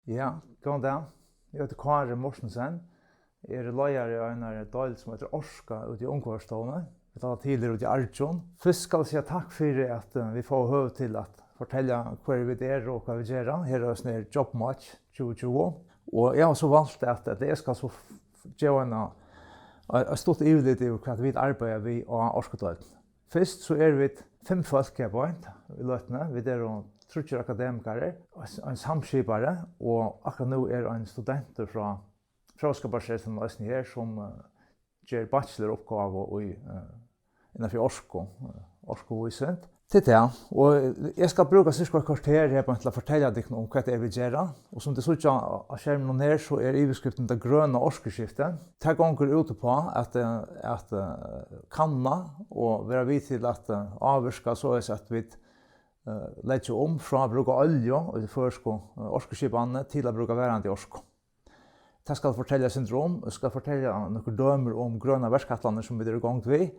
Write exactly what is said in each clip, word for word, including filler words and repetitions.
Ja, góðan dag. Eg heiti Kári Mortensen. Eg eri leiðari á einari deild, sum eitur Orka, úti í Umhvørvisstovuni. Vit halda til her úti í Argjum. Fyrst skal eg siga takk fyri, at, eh, vit fáa høvi til at fortelja, hvør vit eru og hvat vit gera. Her er eisini er Jobmatch tjúgu tjúgu. Og eg havi so valt, at, at eg skal so f-, geva eina, eitt, eitt stutt yvirlit yvir, hvat vit arbeiða við á Orkudeildini. Fyrst so eru vit fimm fólk her beint í løtuni. Vit eru tríggir akademikarar, ein samskipari, og akkurát nú er ein studentur frá Fróðskaparsetrinum eisini her, sum, eh, ger bacheloruppgávu í, eh, innan fyri orku, eh, orkuvísind. Til tað, og eg skal brúka cirka eitt korter her beint til at fortelja tykkum um, hvat tað er, vit gera. Og sum tit síggja á, á skerminum her, so er yvirskriftin tað grøna orkuskiftið. Tað gongur út uppá at, eh, at, eh, kanna og vera við til at, eh, ávirka, soleiðis at vit, eh, leggja um frá at brúka olju í tí føroysku, eh, orkuskipanini til at brúka varandi orku. Tað skal fortelja eitt sindur um, eg skal fortelja nøkur dømi um grønar verkætlanir, sum vit eru í gongd við,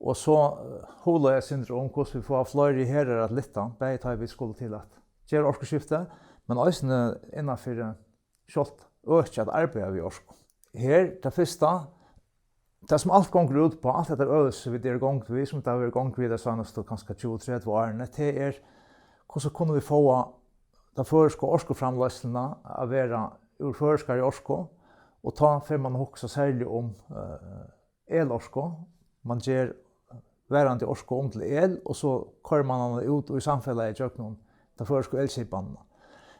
og so, eh, hugleiða eitt sindur um, hvussu vit fáa fleiri herðar at lyfta, bæði tá ið vit skulu til at gera orkuskifti, men eisini innan fyri sjálvt økið at arbeiða við orku. Her, tað fyrsta, tað sum alt gongur út uppá, alt hetta øvið, sum vit eru í gongd við, sum tað hevur verið í gongd við tey seinastu kanska tjúgu, tretivu árini, tað er, hvussu kunnu vit fáa ta føroysku orkuframleiðsluna at vera úr føroyskari orku, og tá fer mann at hugsa serliga um, eh, elorku. Mann ger varandi orku um til el, og so koyrir mann hana út í samfelagið gjøgnum ta føroysku elskipanina.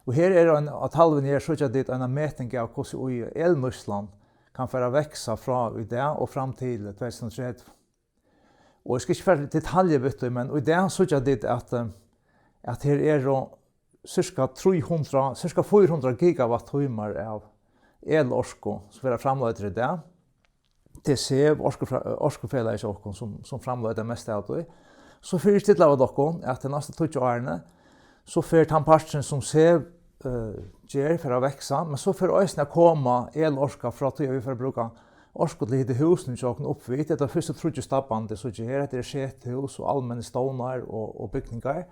Og her er ein, á talvuni her síggja tit eina meting av, hvussu ið elnýtslan kann fara at vaksa frá í dag og fram til tvey túsund og tretivu. Og eg skal ikki fara í detalj við tí, men í dag síggja tit, at, eh, at her eru sirka trý hundrað, sirka fýra hundrað gigawatt-tímar av elorku, sum verða framleiddir í dag. Tað er SEV, orkufra-, orkufelagið hjá okkum, sum, sum framleiðir tað mesta av tí. So fyri at stilla við okkum, at tey næstu tíggju árini, so fer tann parturin, sum SEV, eh, ger, fer at vaksa, men so fer eisini at koma elorka frá tí, at vit fara at brúka orku til at hita húsini hjá okkum upp við. Hetta er fyrstu tríggju stabbandi, síggi eg her. Hetta er sethús og almennir stovnar og, og bygningar.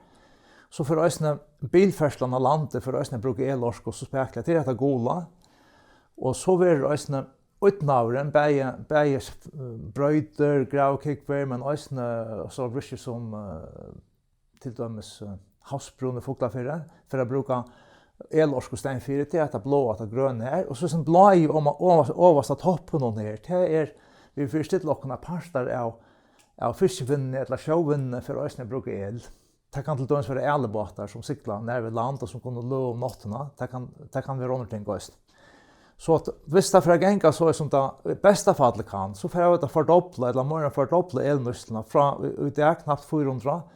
So fer eisini bilferðslan á landi, fer eisini at brúka elorku, so spakuliga. Tað er hetta gula. Og so verður eisini ídnaðurin, bæði, bæði, eh, breytir, gravkúgvur, men eisini, eh, so virkir sum, eh, til dømis, eh, Havsbrún í Fuglafirði, fer at brúka elorku í staðin fyri, tað er hetta bláa, hetta grøna her. Og so sum blái oman, ovast-, ovast á toppinum her, tað er, vit fyri stilla okkum, at partar av, av fiskivinnuni ella sjóvinnuni fer eisini at brúka el. Tað kann til dømis vera alibátar, sum sigla nær við land og sum kunnu løða um náttina. Tað kann, tað kann vera onnur ting eisini. So at, viss tað fer at ganga so sum tað í besta falli kann, so fara vit at fordobla ella meira enn fordobla elnýtsluna frá í, í dag knapt fýra hundrað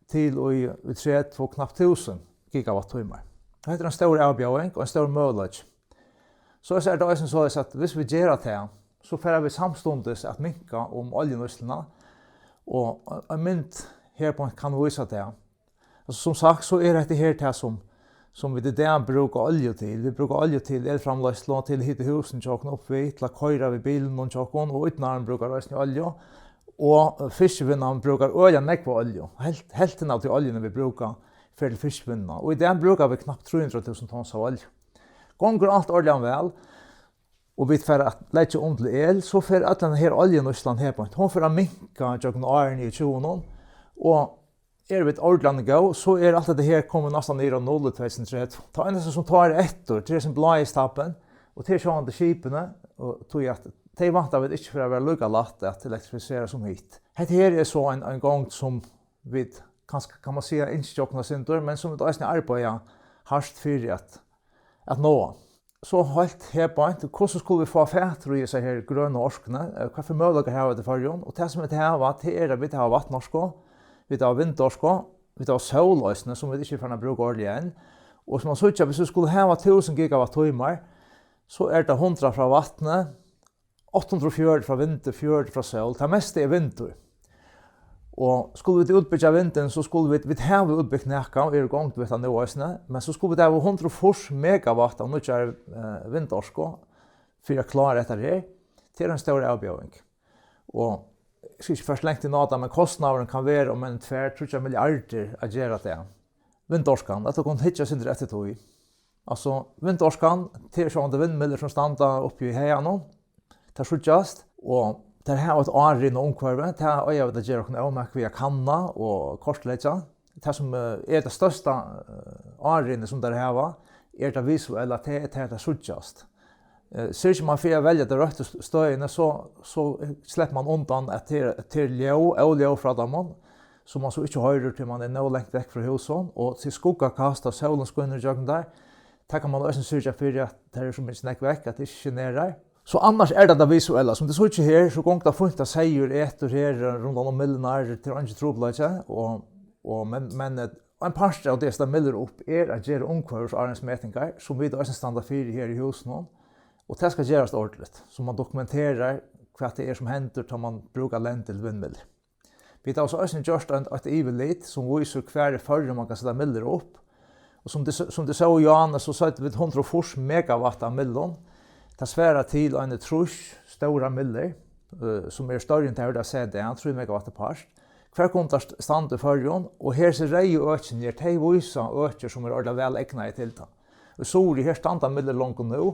til í, í tretivu knapt túsund gigawatt-tímar. Hetta er ein stór avbjóðing og ein stór møguleiki. So er tað eisini soleiðis, at viss vit gera tað, so fara vit samstundis at minka um oljunýtsluna, og ein mynd her beint kann vísa tað. Altso, sum sagt, so er hetta her tað, sum, sum vit í dag brúka olju til. Vit brúka olju til elframleiðslu, til at hita húsini hjá okkum upp við, til at koyra við bilunum hjá okkum, og ídnaðurin brúkar eisini olju. Og, eh, fiskivinnan brúkar øgiliga nógva olju. Helt-, helvtin av tí oljuni, vit brúka, fer til fiskivinnuna. Og í dag brúka vit knapt trý hundrað túsund tons av olju. Gongur alt ordiliga væl, og vit fara at leggja um til el, so fer øll henda her oljunýtslan her beint, hon fer at minka gjøgnum árini í tjúgunum, og eru vit ordiliga góð, so er alt hetta her komið næstan niður á null í tvey túsund og tretivu. Tað einasta sum tá er eftir, tað er sum blái stabbin, og tað er sjálvandi skipini, og tí at tey vænta vit ikki fer at vera líka lætt at elektrifisera sum hitt. Hetta her er so ein, ein gongd sum vit kanska, kann man siga, ynskja okkum eitt sindur, men sum vit eisini arbeiða hart fyri at, at náa. So heilt her beint, hvussu skulu vit fáa fatur í hesa her grønu orkuni? Eh, hvat fyri møguleikar hava vit í Føroyum? Og tað sum vit hava, tað er, at vit hava vatnorku, vit hava vindorku, vit hava sól eisini, sum vit ikki eru farin at brúka ordiliga enn. Og sum man síggja, viss vit skulu hava túsund gigawatt-tímar, so er tað hundrað frá vatni, átta hundrað og fjøruti frá vindi, fjøruti frá sól. Tað mesta er vindur. Og skulu vit útbyggja vindin, so skulu vit, vit hava útbygt nakað og eru í gongd við tað nú eisini, men so skulu vit hava hundrað og fýrs megawatt av nýggjari, eh, vindorku fyri at klára hetta her. Tað er ein stór avbjóðing. Og eg skal ikki fara langt inn á tað, men kostnaðurin kann vera um eini tvær, tríggjar milliardir at gera tað. Vindorkan, at tú kanst hyggja eitt sindur eftir tí. Altso, vindorkan, tað er sjálvandi vindmyllur, sum standa uppi í haganum. Tær síggjast, og tær hava eitt árinna umhvørvi. Tað eiga vit at gera okkum ómak við at kanna og kortleggja. Tað, sum, eh, er tað størsta, eh, árinni, sum tær hava, er tað visuella, tað er, tað er, tær síggjast. Eh, syrgir mann fyri at velja ta røttu st-, støðina, so, so sleppur mann undan, at tað er, tað er ljóð, óljóð frá teimum, sum mann so ikki hoyrir, tí mann er nóg langt vekk frá húsum, og tí skuggakast, tá sólin skínur ígjøgnum tær, tað kann mann eisini syrgja fyri, at tær eru so mikið nógv vekk, at tað ikki generar. So annars er tað tað visuella. Sum tit síggja her, so gongur tað fínt, at seyður etur her, eh, rundan um myllurnar, tað er eingin trupulleiki, og, og, men, men, eh, ein partur av tí at seta myllur upp er at gera umhvørvisárensmetingar, sum vit eisini standa fyri her í húsinum, og tað skal gerast ordiligt, so mann dokumenterar, hvat tað er, sum hendir, tá mann brúkar lendi til vindmyllur. Vit hava so eisini gjørt ein, eitt yvirlit, sum vísir, hvar í Føroyum mann kann seta myllur upp. Og sum tit s-, sum tit sóu í áðni, so søgdu vit hundrað og fýrs megawatt av myllum. Tað svarar til eini trýss stórar myllur, eh, sum eru størri enn tær, vit hava sett av, trý megawatt apart. Hvar kunnu tær st-, standa í Føroyum? Og hesi reyðu økini her, tey vísa økir, sum eru ordiliga væl egnaði til tað. Í Suðuroy, her standa myllur longu nú.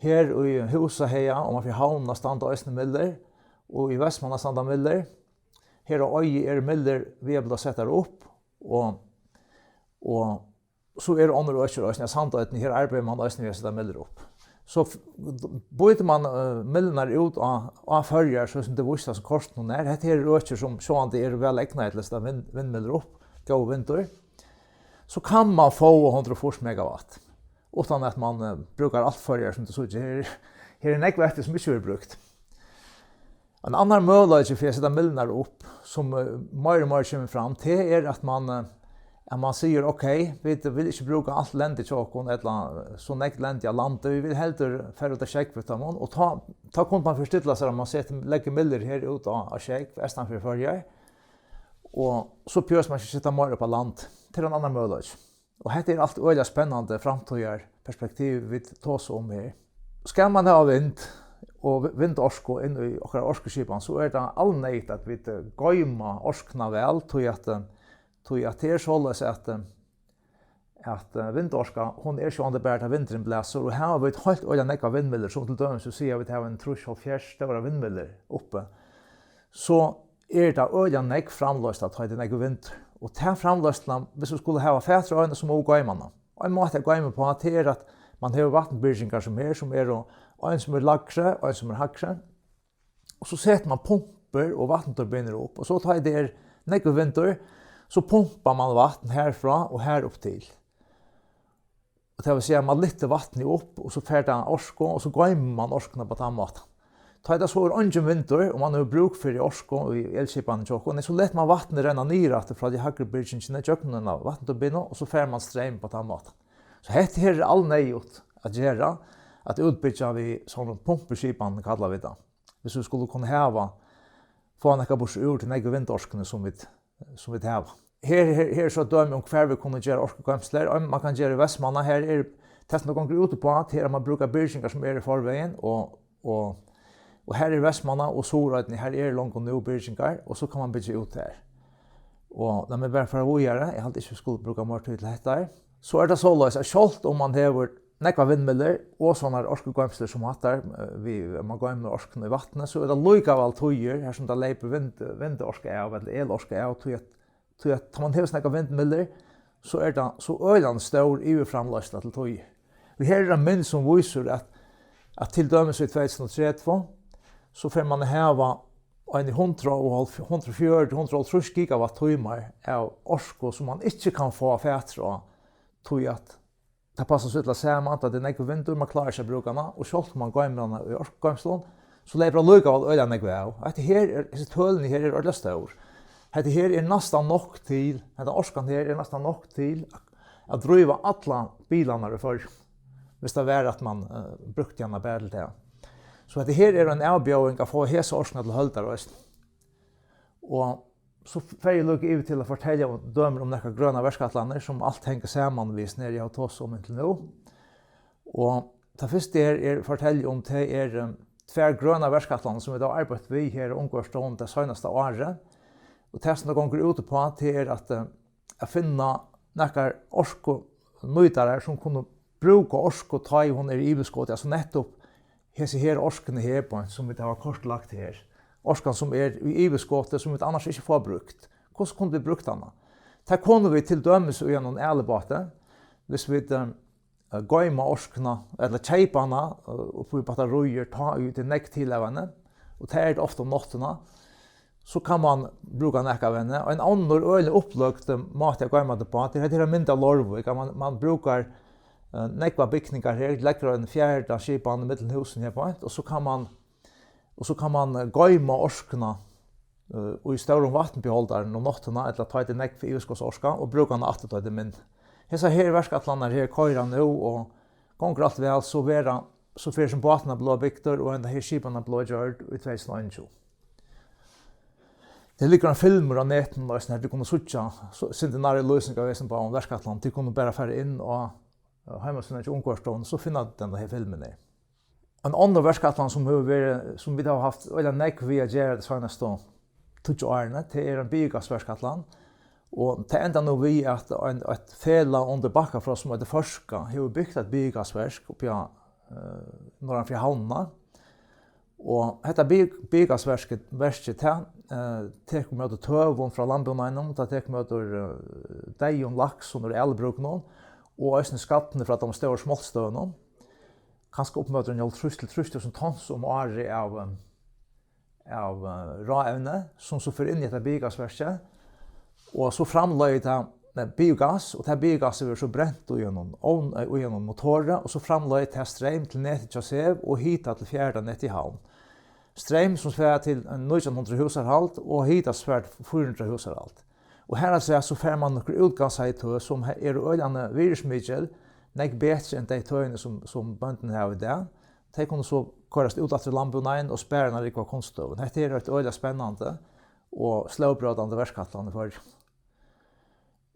Her í Húsahaga, oman fyri Havnina, standa eisini myllur. Og í Vestmanna standa myllur. Her á Eiði eru myllur við at blíva settar upp, og, og so eru onnur økir eisini, á Sandoynni, her arbeiðir mann eisini við at seta myllur upp. So f-, býtur mann, eh, myllurnar út á, á Føroyar, so sum tað vísir seg kortini her. Hetta her eru økir, sum sjálvandi eru væl egnaði til at seta vind-, vindmyllur upp, góður vindur. So kann mann fáa hundrað og fýrs megawatt, uttan at mann, eh, brúkar alt Føroyar, sum tit síggja. Her, her er nógv eftir, sum ikki verður brúkt. Ein annar møguleiki fyri at seta myllurnar upp, sum, eh, meir og meir kemur fram, tað er, at mann, eh, at mann sigur, ok, vit vilja ikki brúka alt lendið hjá okkum, ella, eh, so nógv lendi á landi, vit vilja heldur fara út á sjógv við teimum, og tá, tá kundi mann fyristilla sær, at mann setir, leggur myllur her út á, á sjógv, eystan fyri Føroyar, og so behøvist mann ikki seta meir upp á land. Tað er ein annar møguleiki. Og hetta er alt øgiliga spennandi framtíðarperspektiv, vit tosa um her. Skal mann hava vind og vi-, vindorku inn í okkara orkuskipan, so er tað alneyðugt, at vit, eh, goyma orkuna væl, tí at, eh, tí at tað er soleiðis, at, eh, at, eh, vindorka, hon er sjálvandi bara, tá vindurin blæsur, og hava vit heilt øgiliga nógvar vindmyllur, sum til dømis, vit siga, vit hava ein trýss, hálvfjerðs stórar vindmyllur uppi, so er tað øgiliga nógv framleiðsla, tá ið tað er nógvur vindur. Og ta framleiðsluna, viss vit skulu hava fatur á henni, so mugu vit goyma hana. Ein máti at goyma uppá, tað er, at mann hevur vatnbyrgingar sum her, sum eru ein sum er lægri, ein sum er hægri. Og so setir mann pumpur og vatnturbinur upp, og so tá ið tað er nógvur vindur, so pumpar mann vatn herfrá og her upp til. Og tað vil siga, mann lyftir vatnið upp, og so fær tað orku, og so goymir mann orkuna á tann mátan. Tá ið tað so er eingin vindur, og mann hevur brúk fyri orku í elskipanini hjá okkum, so letur mann vatnið renna niður aftur frá tí hægru byrgingini gjøgnum eina vatnturbinu, og so fær mann streym á tann mátan. So hetta her er alneyðugt at gera, at útbyggja við sovorðnum pumpuskipan, kalla vit tað. Viss vit skulu kunna hava, fáa nakað burtur úr tí nógvu vindorkuni, sum vit sum vit hava. Her, her, her er so dømi um, hvar vit kunnu gera orkugoymslur. Ein, mann kann gera í Vestmanna, har er tað, sum tað gongur út uppá, tað er, at mann brúkar byrgingar, sum eru í forvegin, og, og, og har er Vestmanna og Suðuroynni, har eru longu nú byrgingar, og so kann mann byggja út har. Og lat meg bara fara víðari, eg haldi ikki, vit skulu brúka meira tíð til hetta her. So er tað soleiðis, at sjálvt um mann hevur nógvar vindmyllur og sovorðnar orkugoymslur sum hattar, eh, við, mann goymir orkuna í vatni, so er tað líkavæl tíðir, har sum tað leypur vind-, vindorka av ella elorka av, tí at, tí at tá mann hevur so nógvar vindmyllur, so er tað so øgiliga stór yvirframleiðsla til tíðir. Og her er ein mynd sum vísir, at, at til dømis í tvey túsund og tretivu, so fer mann at hava ein hundrað og hálvfjerðs, hundrað og fjøruti, hundrað og hálvtrýss gigawatt-tímar av orku, sum mann ikki kann fáa fatur á, tí at tað passar so illa saman, at tað er nógvur vindur, mann klárar ikki at brúka hana, og sjálvt um mann goymir hana í orkugoymslum, so leypur allíkavæl øgiliga nógv av. Hetta her er, hesi tølini her eru ordiliga stór. Hetta her er næstan nokk til, henda orkan her er næstan nokk til at dríva allar bilarnar í Føroyum, viss tað var, at mann, eh, brúkti hana bara til tað. So hetta her er ein avbjóðing at fáa hesa orkuna til høldar eisini. Og so fari eg líka yvir til at fortelja um, dømi um nakrar grønar verkætlanir, sum alt hongur saman við, sum eg havi tosað um inntil nú. Og tað fyrsta her er at fortelja um, tað er, um, tvær grønar verkætlanir, sum vit hava arbeitt við her á Umhvørvisstovuni tað seinasta árið. Og tað, sum tað gongur út uppá, tað er at, um, at finna nakrar orkunýtarar, sum kunnu brúka orku, tá ið hon er í yvirskoti, altso nettupp hesi her orkuni her beint, sum vit hava kortlagt her. Orkan, sum er í yvirskoti, sum vit annars ikki fáa brúkt. Hvussu kunnu vit brúkt hana? Tað kunnu vit til dømis í einum alibáti, viss vit, eh, goyma orkuna, ella keypa hana, eh, upp í battaríir, tá ið tað er nógv til av henni, og tað er tað ofta um náttina, so kann man brúka nakað av henni. Ein onnur øgiliga uppløgd, eh, máti at goyma tað uppá, tað er hetta her, mynd av Leirvík, at man, man brúkar, eh, nógvar bygningar her, leggur ein fjarhitaskipan millum húsini her beint, og so kann man, og so kann man, eh, goyma orkuna, eh, í stórum vatnbeholdarum um náttina, ella tá tað er nógv yvirskotsorka, og brúka hana aftur, tá tað er minni. Hesar her verkætlanirnar her koyra nú, og gongur alt væl, so verða, so fer sum báturin at blíva bygdur, og henda her skipanin at blíva gjørd í tvey túsund og einogtjúgu. Tað liggur ein filmur á netinum eisini, har tit kunnu síggja, so, sindur nærri lýsing av hesum báðum verkætlanum. Tit kunnu bara fara inn á, á heimasíðuna hjá Umhvørvisstovuni, so finna tit henda her filmin her. Ein onnur verkætlan, sum hevur verið, sum vit hava havt øgiliga nógv við at gera tey seinastu tíggju árini, tað er ein biogassverkætlan. Og tað endar nú við, at ein, eitt felag undir Bakkafrost, sum eitur Førka, hevur bygt eitt biogassverk uppi á, eh, norðan fyri Havnina. Og hetta bi-, biogassverkið, verkið, tað, eh, tekur móti tøðum frá landbúnaðinum, tað tekur móti, eh, deyðum laksum úr alibrúkunum, og eisini skarni frá teimum stóru smoltstøðunum. Kanska upp móti hálvtrýss til trýss túsund tons um árið av, eh, av, eh, ráevni, sum so fer inn í hetta biogassverkið. Og so framleiðir tað, nei, biogass, og tað biogassið verður so brent í einum ovn-, eh, í einum motori, og so framleiðir tað streym til netið hjá SEV og hita til fjarhitanetið í Havn. Streym, sum svarar til nítjan hundrað húsarhald, og hita, sum svarar til fýra hundrað húsarhald. Og harafturat so fær mann nøkur útgassað tøð, sum he-, eru øgiliga virðismikil, nógv betri enn tey tøðini, sum, sum bøndurnir hava í dag. Tey kunnu so koyrast út aftur í landbúnaðin og spara eina rúgvu av kunnstøðum. Hetta er eitt øgiliga spennandi og slóðbrótandi verkætlan í Føroyum.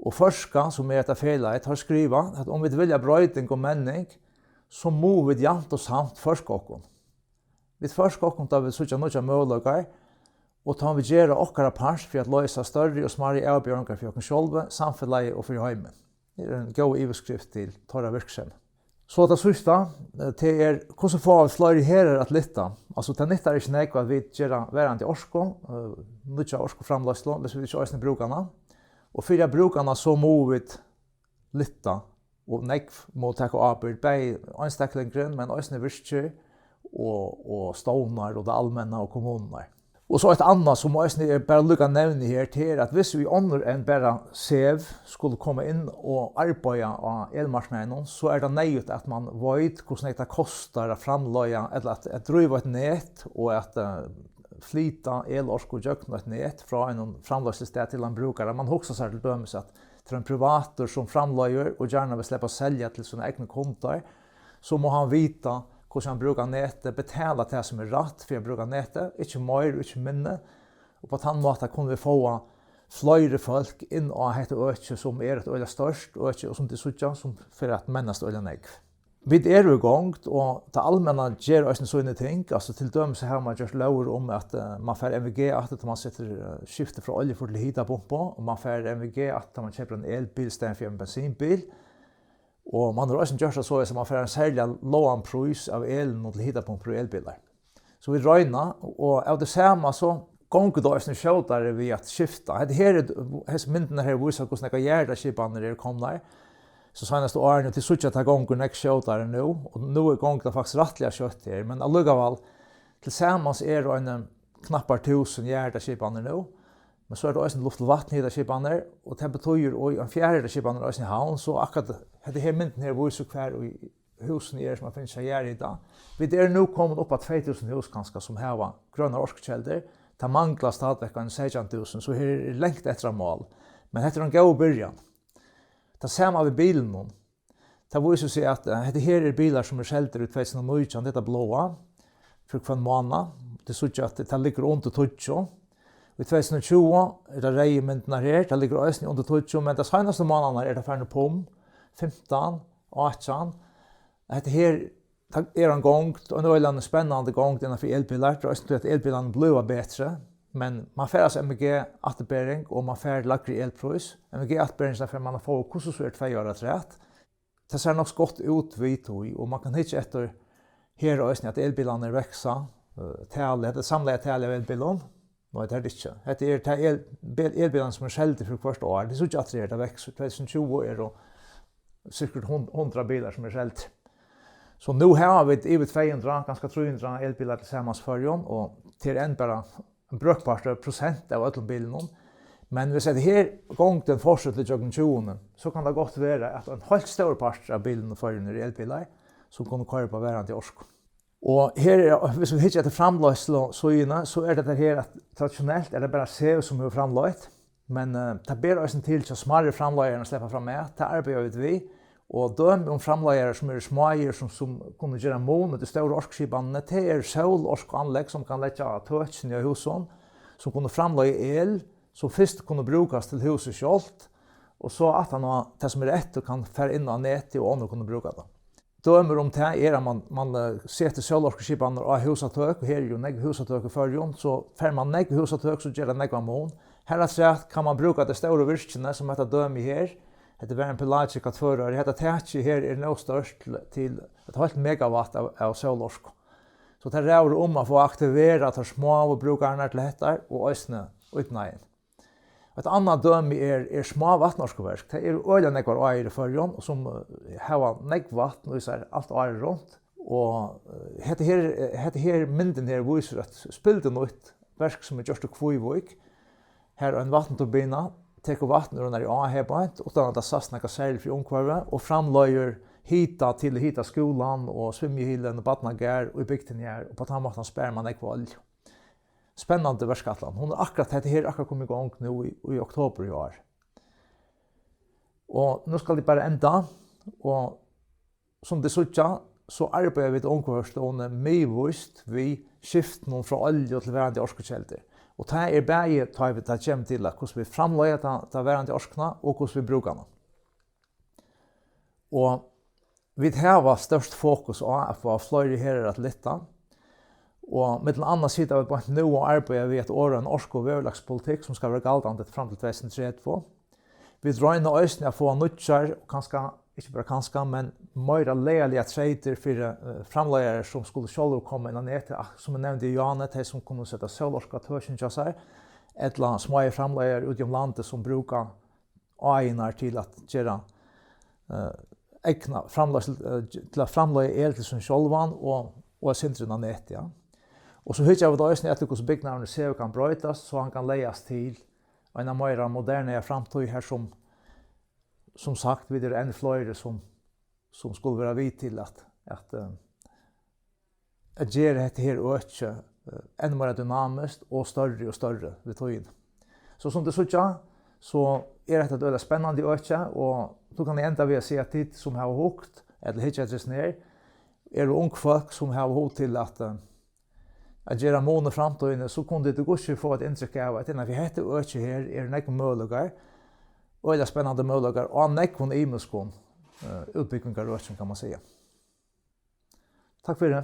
Og Førka, sum er hetta felagið, teir skriva, at um vit vilja broyting og menning, so mugu vit javnt og samt førka okkum. Vit førka okkum, tá vit síggja nýggjar møguleikar, og tá vit gera okkara part fyri at loysa størri og smærri avbjóðingar fyri okkum sjálvi, samfelagið og fyri heimin. Tað er ein góð yvirskrift til teirra virksemi. So tað síðsta, eh, tað er, hvussu fáa vit fleiri herðar at lyfta? Altso, tað nyttar ikki nógv, at vit gera varandi orku, eh, nýggja orkuframleiðslu, hvis vit ikki eisini brúka hana. Og fyri at brúka hana, so mugu vit lyfta, og nógv mugu taka ábyrgd, bæði einstaklingurin, men eisini virkir og, og stovnar og tað almenna og kommunurnar. Og so eitt annað, sum eisini er bara líka nevnið her, tað er, at hvis vit onnur enn bara SEV skulu koma inn og arbeiða á elmarknaðinum, so er tað neyðugt, at mann veit, hvussu nógv tað kostar at framleiða, ella at, at dríva eitt net og at, eh, flyta elorku gjøgnum eitt net frá einum framleiðslustað til ein brúkara. Mann hugsar sær til dømis, at tað er ein privatur, sum framleiðir og gjarna vil sleppa at selja til sínar egnu kundar, so má hann vita, hvussu hann brúkar netið, betala tað, sum er rætt fyri at brúka netið, ikki meir og ikki minni. Og á tann máta kunnu vit fáa fleiri fólk inn á hetta økið, sum er eitt øgiliga stórt øki, og sum tit síggja, sum fer at mennast øgiliga nógv. Vit eru í gongd, og tað almenna ger eisini síni ting. Altso, til dømis hevur mann gjørt lógir um, at, eh, mann fær M V G aftur, tá mann setur, eh, skiftir frá oljufýr til hitapumpu, og mann fær M V G aftur, tá mann keypir ein elbil í staðin fyri ein bensinbil. Og mann hevur eisini gjørt tað soleiðis, at mann fær ein serliga lágan prís av elinum til hitapumpur og elbilar. So vit royna, og av tí sama so gongur tað eisini skjótari við at skifta. Hetta her er, hesar myndirnar her vísa, hvussu nógvar jarðarskipanir eru komnar. So seinastu árini, og tit síggja, at tað gongur nógv skjótari nú, og nú er, gongur tað faktiskt rættiliga skjótt her, men allíkavæl, til samans eru eini knappar túsund jarðarskipanir nú, men so er tað eisini luft- og vatnhitaskipanir, og tað betýðir, og ein fjarhitaskipan er eisini í Havn, so akkurát hetta her myndin her vísir, hvar í húsini eru, sum hava fingið sær jarðhita. Vit eru nú komin upp á tvey túsund hús kanska, sum hava grønar orkukeldur. Tað manglar stadigvæk ein seytjan túsund, so her er langt eftir á mál. Men hetta er ein góð byrjan. Tað sama við bilunum. Tað vísir seg, at, eh, hetta her eru bilar, sum eru seldir í tvey túsund og nítjan, tað er tað bláa, fyri hvønn mánað. Tit síggja, at tað liggur undir tíggju. Í tvey túsund og tjúgu er tað reyðu myndirnar her, tað liggur eisini undir tíggju, men tey seinastu mánaðirnar er tað farið upp um fimtan, átjan. Hetta her, tað er ein gongd, ein øgiliga spennandi gongd innan fyri elbilar. Tað er eisini tí, at elbilarnir blíva betri, men mann fær altso M V G afturbering, og mann fær lægri elprís. M V G afturberingina fær mann at fáa, hvussu so er, tvey ár afturat. tað sær nokk so gott út við tí, og mann kann hyggja eftir her eisini, at elbilarnir veksa, eh, talið, hetta er samlaða talið av elbilum. Nei, tað er tað ikki. Hetta er tað el-, bil-, elbilarnir, sum eru seldir fyri hvørt ár. Tað er ikki aftur her, tað veksur. Tvey túsund og tjúgu eru sikkurt hun-, hundrað bilar, sum eru seldir. So nú hava vit yvir tvey hundrað, kanska trý hundrað elbilar til samans í Føroyum, og tað er enn bara ein brøkpartur, prosent av øllum bilunum. Men viss hetta her gongdin fortsetur gjøgnum tjúguni, so kann tað gott vera, at ein heilt stórur partur av bilunum í Føroyum eru elbilar, sum kunnu koyra upp á varandi orku. Og her er, viss vit hyggja eftir framleiðslusíðuni, so er tað her, at traditionelt er tað bara SEV, sum hevur framleitt, men, eh, tað ber eisini til hjá smærri framleiðarum at sleppa fram at, tað arbeiða vit við, og dømi um framleiðarar, sum eru smáir, sum, sum kunnu gera mun í tí stóru orkuskipanini, tað eru sólorkuanlegg, sum kann leggja á tøkini á húsum, sum kunnu framleiða el, sum fyrst kunnu brúkast til húsið sjálvt, og so aftaná, tað sum er eftir, kann fara inn á netið, og onnur kunnu brúka tað. Dømi um tað er, at mann, mann, eh, setir sólorkuskipanir á húsatøk, og her eru jú nógv húsatøk í Føroyum, so fær mann nógv húsatøk, so ger tað nógvan mun. Harafturat kann mann brúka tey stóru virkini, sum hetta dømi her. Hetta var ein Pelagic á Tvøroyri. Hetta takið her er nóg stórt til, til eitt heilt megawatt av, av sólorku. So tað ræður um at fáa aktiverað teir smáu brúkararnar til hetta, og eisini ídnaðin. Eitt annað dømi er, er smá vatnorkuverk. Tað eru øgiliga nógvar áir í Føroyum, sum, eh, hava nógv vatn í sær alt árið runt. Og, eh, hetta her, eh, hetta her myndin her vísir eitt spildurnýtt verk, sum er gjørt í Kvívík. Har ein vatnturbina tekur vatn úr einari á her beint, uttan at tað sæst nakað serligt fyri umhvørvið, og framleiðir hita til at hita skúlan og svimjihylin og barnagarð í bygdini her, og á tann mátan sparir mann nógva olju. Spennandi verkætlan. Hon er akkurát, hetta her er akkurát komið í gongd nú í, í oktobur í ár. Og nú skal eg bara enda, og sum tit síggja, so arbeiða vit í Umhvørvisstovuni miðvíst við skiftinum frá olju til varandi orkukeldur. Og tað er bæði, tá vit, tað kemur til, at hvussu vit framleiða ta, ta varandi orkuna og hvussu vit brúka hana. Og vit hava stórt fokus á at fáa fleiri herðar at lyfta. Og millum annað sita vit beint nú og arbeiða við at orða ein orku- og veðurlagspolitikk, sum skal vera galdandi fram til tvey túsund og tretivu. Vit royna eisini at fáa nýggjar, og kanska, ikki bara kanska, men meira lagaligar treytir fyri, eh, framleiðarar, sum skulu sjálvir koma inn á netið, ah, sum eg nevndi í áðni, tey sum kunnu seta sólorku á tøkini hjá sær, ella smáir framleiðarar úti um landið, sum brúka áirnar til at gera, eh, egna framleiðslu, eh, til at framleiða el til sín sjálvan og, og eitt sindur inn á netið, ja. Og so hyggja vit eisini eftir, hvussu bygnaðurin í SEV kann broytast, so hann kann leggjast til eina meira moderna framtíð, har sum, sum sagt, vit eru enn fleiri, sum, sum skulu vera við til at, at, eh, at gera hetta her økið, eh, enn meira dynamiskt og størri og størri við tíðini. So sum tit síggja, so er hetta eitt øgiliga spennandi øki, og tú kann enda við at siga, at tit sum hava hugt, ella hyggja eftir hesum her, eru ung fólk sum hava hug til at, eh, at gera mun í framtíðini, so kunnu tit í hvussu fáa eitt inntrykk av, at innan fyri hetta økið her eru nógvir møguleikar, øgiliga spennandi møguleikar á nógvum ymiskum, eh, útbúgvingarøkjum, kann man siga. Takk fyri.